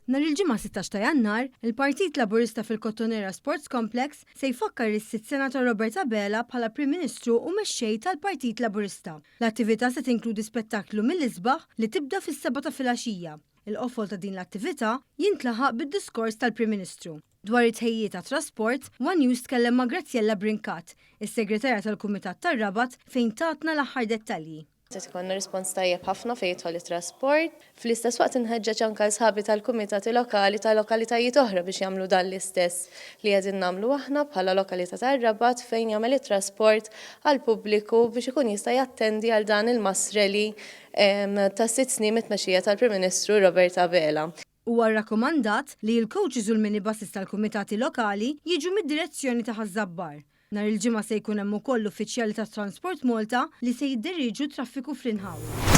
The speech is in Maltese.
Nhar il-Ġimgħa 16 ta' Jannar, il-Partit Laburista fil-Kottonera Sports Complex se jfakkar is-sitt sena ta' Robert Abela bħala Prim Ministru u Mexxej tal-Partit Laburista. L-attività se tinkludi spettaklu mill-isbaħ li tibda fis-sebgħa ta' filgħaxija. Il-qofol ta' din l-attività jintlaħaq bid-diskors tal-Prim Ministru. Dwar it-tħejjijiet għat-trasport, one News tkellem ma' Graziella Brincat, is-Segretarja tal-Kumitat tar-Rabat fejn tatna l-aħħar dettalji. Qed ikollna rispons tajjeb ħafna fejn jidħol it-trasport. Fl-istess waqt inħeġġeġ anke 'l sħabi tal-kumitati lokali ta' lokalitajiet oħra biex jagħmlu dan l-istess li qegħdin nagħmlu aħna bħala lokalità tar-Rabat fejn jagħmel it-trasport għall-pubbliku biex ikun jista' jattendi għal dan il-mass rally ta' sitt snin mit-tmexxija tal-Prim Ministru Robert Abela. Huwa rrakkomandat li l-coaches u l-minibuses tal-kumitati lokali jiġu mid-direzzjoni ta' Ħaż-Żabbar. Nhar il-Ġimgħa se jkun hemm ukoll l-uffiċjali ta' Transport Malta li se jidderieġu t-traffiku fl-inħawi.